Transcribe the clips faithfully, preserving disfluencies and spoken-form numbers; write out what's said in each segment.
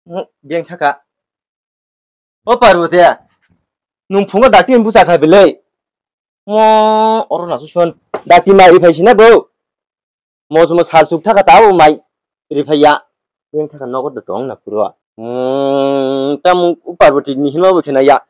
Beng thaka. O Parvati, nwng phungo dakti busa kha belai. Mo oro na suson dakti mai riphai sina bo. Mo sumo sal chuk thaka ta o mai riphai ya. Beng thaka nogo da tong na puro. Hmm, tam o Parvati ni hinma bo khena ya.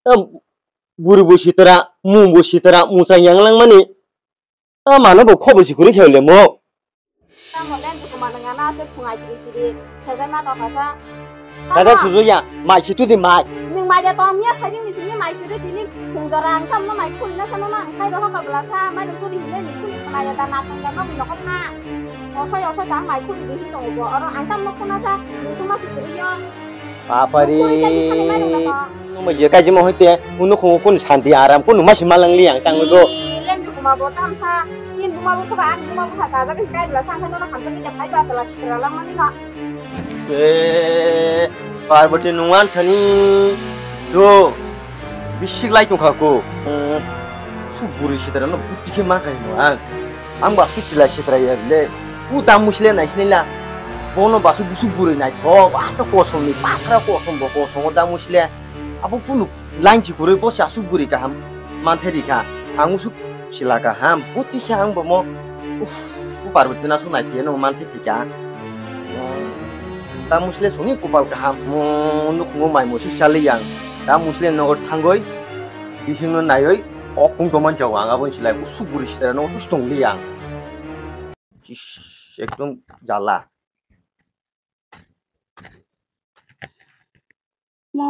Tam buru bo sitara, mung bo sitara, musang yang lang mani. Ta mano bo khobo si kuri khele mo. Tamo le dukuma nang ana se phungai chiri chiri. Sebai ma tokha sa. Kada sujo ya, mai si tudi mai. Ning mai da tong ya sai ni sini mai chiri chiri. Phung jora ang tam no mai khuli na sa no na ang sai ro ha ka bla sa. Mai ro churi hile ni khuli mai da na thang da no bi no kop na. Osoi osoi ta mai khuli di hi tong bo. Oro ang tam no khuna sa. Ning tu ma si chiri yo. Papari. Nung bai je kaji mo hoite, unu khungo kunu santi aram kunu masi malang liang tang go. Lem buma bo tam sa, tin buma bo kha, an buma bo kha, ta jaga kai bla sang sa no ham ni jai ba tala sira la mani na. E, Parvati nungwan thani do bisik lai tong kha ko. Su buri sidara no buti khe ma kai no ang. Ang ba su chila sitra ya le. U da musle nai sinila. Bono ba su busu buri nai tho. Asta kosom ni patra kosom bo kosom da musle. Abo kunu lain chi kuroi bo sa su buri kaham. Man theri kha. Ang su chila kaham. Buti khe ang bo mo. Uf, u Parvati na su nai thia no man theri kha. Da musle songni kupal kaham. Mo nuk mo mai mo su chali yang. Da musle nogo thangoi. Bihing no naioi. Kok pung tongman jago ang abo silai usuk buri sitara no tus tong li ang. Ish, ekdom jala. Mo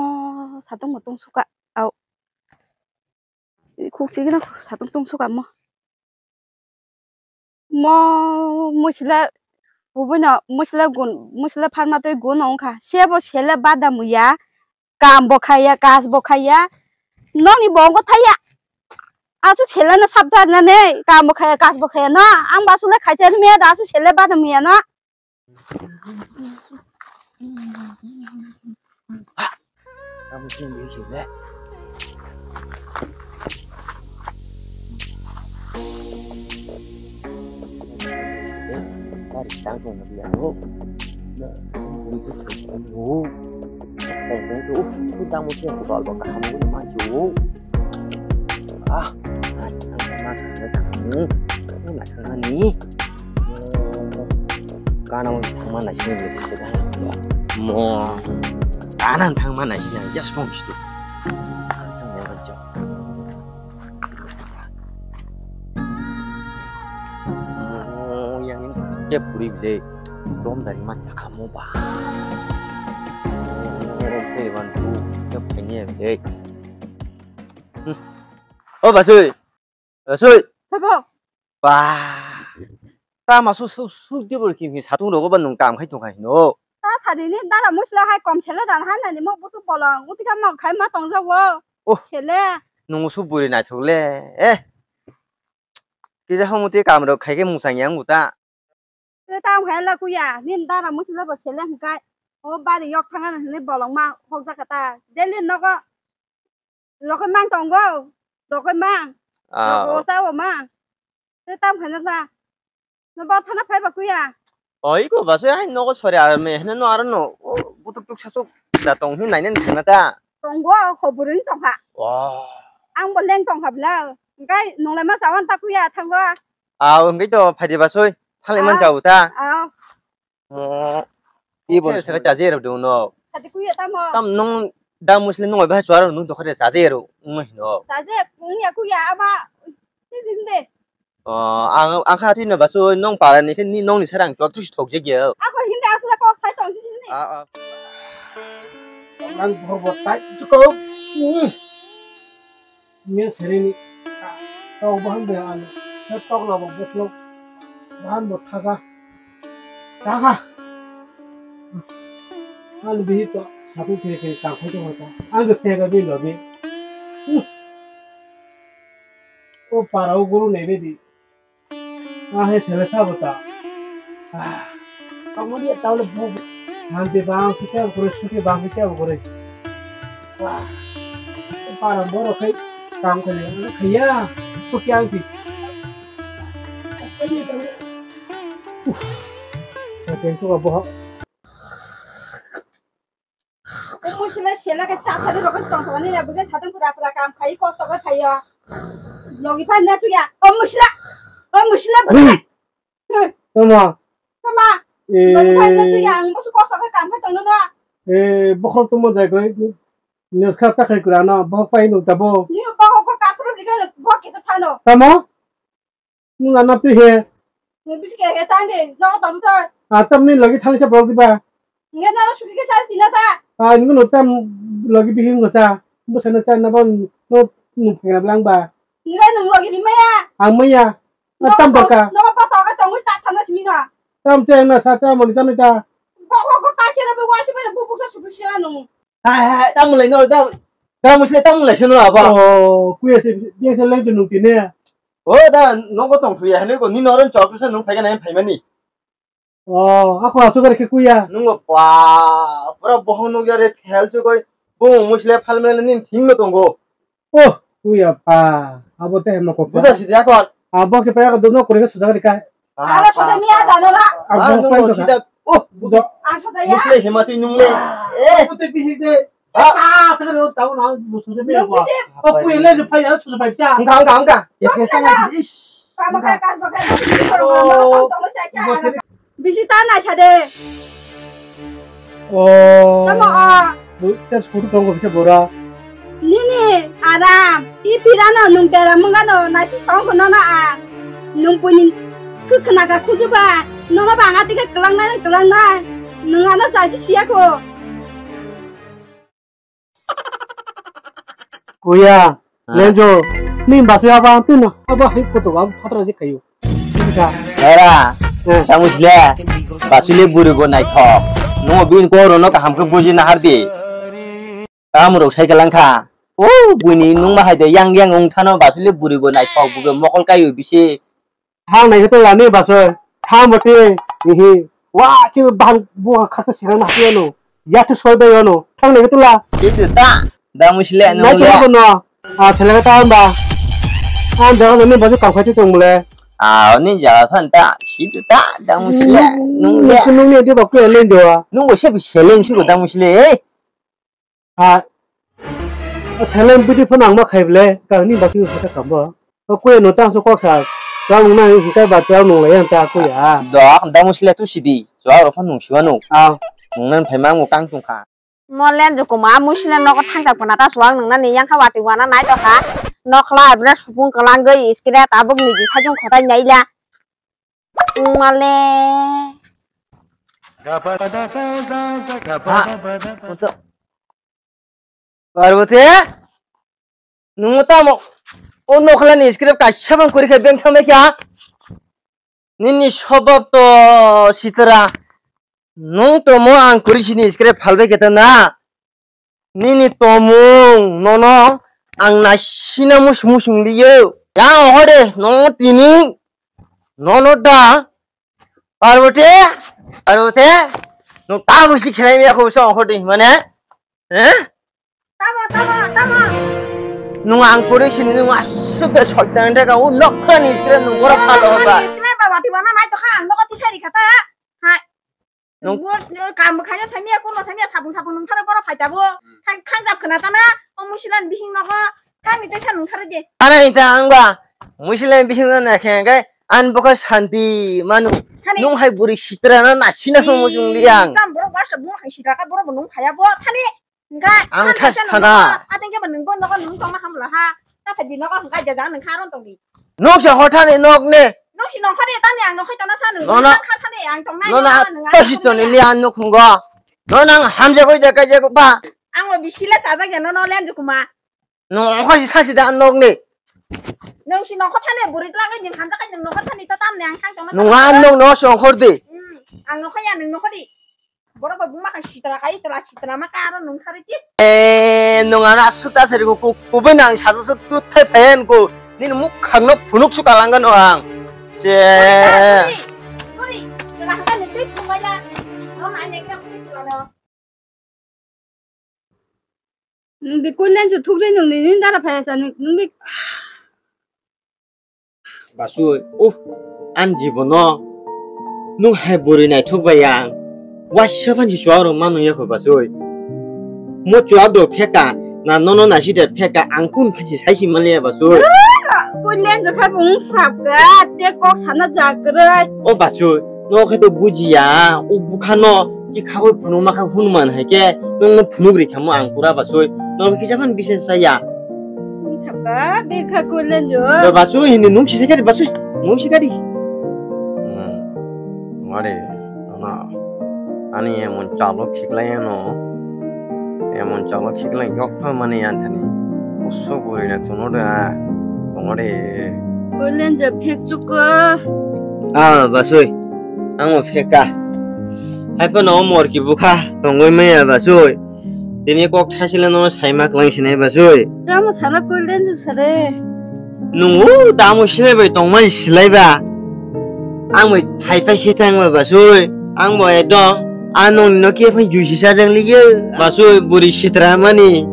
satung mo tong suka au. Khuk sigi na satung tong suka mo. Mo musila bubuino musila gun musila pharma twi gun wngkha sebo sele bada muya kam bo khaya kas bo khaya nokni bongo thaya aswk sele no sabda nane kam bo khaya kas bo khaya no ang ba aswk le khaisa me da aswk sele bada muya no. Amo sini bini sini. Kari tang tong na biya no. Na, bini tu tong tong tu, tu tamo sini ko bal bal kaham ko ma jo. Ah, ai, ang ma thangna sakni. Ang ma thangnani. Kana mo thangma naisini le thangsa dang. Mo. Kana thangma naisini ang just pong situ. Ang thangma naisini. Mo yang ini dia puri bile. Dom dari mana kamu bah? Oke, bantu. Dia punya bile. O Basui. Basui. Sabo. Ba. Tama su su su di bor ki satung rogo ba nung kam khai tong khai no. Ta sadi ni dara musla hai kom sele dan hai nani mo busu bolong. Uti kam ma khai ma tong jago. Oh. Sele. Nung su buri na thuk le. Eh. Kisa hamuti kam rok khai ke musang yang uta. Te tam khai la kuya. Nin dara musla bo sele hingkai. O bari yok thanga ni bolong ma hok jakata. Delhi nogo. Rokoi mang tongo. Rokoi mang. Ah. Rokoi sao mang. Te tam khana sa. No ba thana phai ba kuya. Oi ko ba se hai nogo sori ar me hne no ar no. O butuk tuk sasuk da tong hin nainen thana ta. Tongo ko buring tong kha. Wah. Ang bo leng tong kha bla. Engkai nonglai ma sawan ta kuya thango. Ah, engkai to phai di ba soi. Thalai man Ah. Chau ta. Ah. Oh, ibo saka chaje rok dong no. Sadi kuya tamo. Tam nong da muslim nong ba chwaro nong dokhare chaje rok nong hino. Chaje kuya kuya ama. Sijin de. Oh, ang ang kha thino ba so nong para ni ni nong ni sarang chok this thok je ge. Ako hindi asla kok sai tong sijin de. Ah, ah. Ang bo bo tai chuko. Mia serini tok bahan be ano. He tok labo botlok bahan bo thaja. Thaja. Ano bihi to saku kiri kiri tangkhai to hota. Ano thega bi lobi. O para o guru nebe di. Ah, he sele sabo ta. Ah, kamu dia tahu le bu. Nanti bang kita guru suki bang kita guru. Wah, para boro kai kam kali. Kaya, suki angki. Uff, saya tentu apa? Sila sila ke cha thari rokon tong thani na buge sadung pura pura kam khai kosto ke khai ya. Logi pan na suya. O musla. O musla. Tama. Tama. Eh. Logi pan na suya ang musu kosto ke kam khai tong na. Eh, bokhok tamo jai koi. News kha ta khai kura na, bokhok pai nuk tabo. Ni bokhok ko kapru ni kan bokhok kisa thano. Tamo. Nung ana twi he. Nung bisi khe khe tang de, no tong tong. A tamni logi thangsa borok diba? Nge no suki khe sar tina ta. A nung no tam logi bihing go sa. Bo sana cha na bon no nung phena blang ba. Nge nung logi ni maya. Ang maya. A tam dorka. No pa to ka tong sa thana simi na. Tam che na sa ta moni ta ta. Ko ko ko ta che ra bo wa che ba bu bu sa su bu sia nung. Hai hai tam lai no ta. Ta musle tam lai sunu aba. Oh, kuya se, dia se lai nung tine. O da nogo tong thuya hene ko ni noron chok se nung phaiga nai phaimani. Oh, ako asuk are ke kuya. Nungo pa pura bohong nung yare phel su koi bo musle phal mele nin thing no tongo. Oh, kuya pa. Abo te hemo ko. Buja si dia kon. Abo ke pa ko dono kore ke suja ka. Ala suja mi ada no la. Abo pa ko sida. Oh, do. Asuk ya. Musle hemati nung le. Eh. Abo te bisi de. Ah, tengah tahu nah, musuh saya apa? Aku yang lain supaya susah baca. Enggak, enggak, enggak. Ya biasa lah, ish. Kamu kayak kas pakai. Oh. Bisi tanah sade. Oh. Kamu ah. Bu, terus kudu tonggo bisa bora. Nini aram. I pirano nung tera mungano nasi song kono na a. Nung punin kukna ka kujuba. Nono banga tika kelang nai kelang nai. Nung ano jasi siya ko. Kuya, ah. Lenjo, ni basu aba tino, aba hai koto aba patra je kayo. Tika. Era, eh. Tamu sile, basu le buri bo naithok. No bin ko rono kaham ke buji na hardi. Tamu rok sai kalang kha. O, buini nung ma hai de yang yang ung thano basu le buri bo naithok, buge mokol kayo bisi. Thang nai khe to lani basoi. Thang bati. Ihi. Wa, ki bang bu khata sira na hati ano. Ya tu soi bai ano. Thang nai khe to la. Itu ta. Da musle no. Nai to no. Ah, sele ta amba. An jaga ni basu kam khati tong mule. Ah, ni jaga phan ta. Itu ta. Da musle. Nung le. Nung ni dia ba ku elen do. Nung bo se bi selen su da musle. Ha. Silent video phano ang ma khai ble, ka ni basu hata kambo. Ko kuya no ta so kok sa. Tang nung na hikai ba tang nung lai ta kuya. Dok, da musle tu sidi. Suak ro phano nung siwa nung. Ah. Nung nan phai mang kang tung kha. Mo len jo kuma musina no ko thang tak pana ta suak nung na ni yang kha wati wana nai to kha. Nokla bla supung kalang goi iskira tabuk ni ji sajung khotai nai la. Male. Ha, uto. Parvati, nung tamo o nokla ni script kaisa bang kuri khe beng thang kha. Nini sobab to sitra. Nung to mo ang kuri sini script phalbai khe ta na. Nini tomung nono ang naisina musung musung liyo. Yang hode no tini nono da Parvati, Parvati, no ta musi khelai miya ko so hode mane, eh? Tamo, tamo, tamo. Nung ang kuri sini nung asuk da soitan de ka u nok khani skre nung gora phalo ba. Sini ba wati wana nai to kha ang nok ti sari kata. Hai. Nung- Bo, eh, kam khaina samia, kono samia, sabung, sabung nung thara boro phai tabo. Thang, thang jab khna tana, o musilan bihing nogo, thang ni tesa nung thara de. Ana ita angba, musilan bihing no na khe, khe, an bokha santi manu. Thani. Nung hai buri sitra na, na sina so mujung liang. Tam boro basta bung hai sitra ka boro bo nung khaya bo, thani. Ang thas thana. Ateng ke ba nung bo nogo nung tongma hamla ha. Ta phadi nogo hwnkha jaja nung kha ron tongdi. Nok se hothani nok ne. Nung si nongkha de tani ang nokhai tongna sa nung. Nono. Nung kha thani ang tongnai. Nono to si toni le an nok hungo. Nono ang hamja koi ja kai ja ba. Ang o bisile ta ja ge nono len jukuma. Nung ongkha si sa si da nok ne. Nung si nongkha thani buri tla kai jing hamja kai jing nongkha thani ta tam ne ang thang tongna. Nung an nok no si ongkhor de. Hmm. Ang nokhai ya nung nokhodi. Borok bai buma kha sitra kai, tola sitra ma karo nung thari chip. Eh, nung ana suta sari ko, ko, ko bai nang saja suk tu thai phayan ko. Nini muk khang no phunuk su kalang gano ang. Se. Sorry, sorry. Tola haka ni tei phungai la. Ro na ne kya phungai tola no. Nung di kulen chu thuk le nung di nin dara phaya sa nung di. Basui, uh, an jibono nung hai buri naithok bai ang. Waisa phan si chuak rok manu yakho basui. Mo chuak do pheka, na nono naiside pheka, ang kun phaisi saisi manliya basui. Kulen jokha bung sabga, te kok sana jakroi. O basui, no khe to bujiya, o bukha no ki khagoi phunuk ma kha hunu man hai khe, nong no phunuk ri khamo ang pura basui. No kisa phan bises saya. Bung sabga, bekha kulen jo. Do basui, hindi nung sisa kari basui, nung sisa kari. Hmm, ngare, nona. Ani emon chalo khiklai ano. Emon chalo khiklai yok pha mani yan thani. Usso guri na tuno da. Tongore. Kulen jo phek chuko. Ah, basui. Ang mo pheka. Hai pa no mor ki bukha. Tongoi maya basui. Tini kok thasile no sai mak lang sinai basui. Tamo sana kulen jo sare. Nungo tamo silai bai tongmani silai ba. Ang bai thai phai khe thang bai basui. Ang bo ekdom a nong no khe phai jui si sajak liye. Basui buri sitra mani.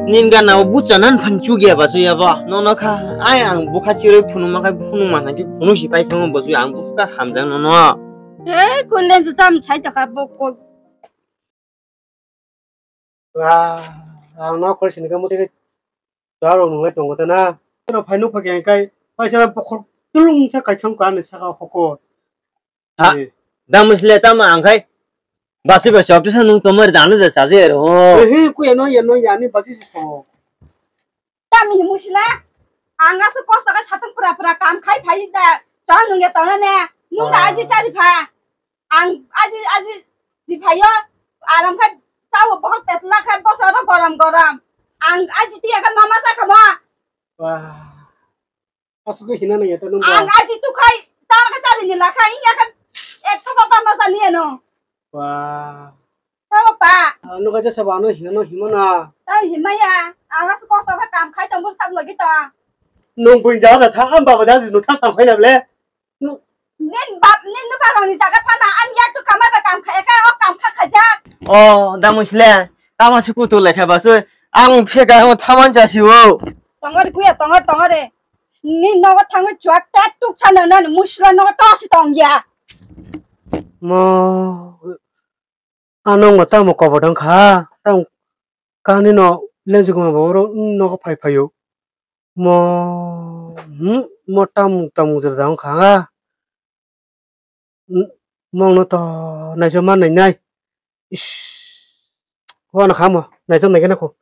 Nin gana o bucha nan phan chugya basui abo. No no kha. Ai ang bukha chiroi phunu ma khai phunu ma na ki phunu si pai thang basui ang bukha hamjang no no. He kulen juta am sai ta kha bok kok. Ah, ang no khol sini kamu tege. Charo nungai tongo ta na. Tero phai nuk phai kai. Phai sa pokhor tulung sa kai thang ka ni saka hoko. Ha? Eh. Damus le tama ang khai. Basi basi optu sa nung tomar danu da sa je ro. Eh, ku ya no ya no ya ni basi so. Tami musila. Ang asu kosto ka satung pura pura kam khai phai da. Chon nung ya tona ne. Nung da aji sari pha. Ang aji aji di phayo. Aram khai sao bohok petla khai bosoro gorom gorom. Ang aji tiya ka mama sa khamo. Wah. Asuk hina nang ya ta nung. Ang aji tu khai chana ka chari ni la khai ya ka. Ek to baba ma sa ni no. Wah. Sao pa. Ano ka jasa ba ano hino himo na. Tao himaya. Ang asu kosto kha kam khai tong bul sab logi to. Nung bui da da tha am baba da no tha kam khai na ble. Nin bab nin no parong ni jaga pana an ya tu kamai ba kam khai ka o kam kha khaja. O da musle. Tama suku tu lekha basui. Ang pheka ang thaman jasi o. Tongor kuya tongor tongore. Ni nogo thango chuak ta tuk sana na musla nogo tosi tong ya. Mo. Ano ngo tamo kobodong kha, tamo kani no lenjikma bo oro nogo phai phaio. Mo, hmm, mo tamung tamung jora jang kha. Hmm, mong no to naijo ma nai nai. Ish, wano kha mo, naijo nai khe na kho.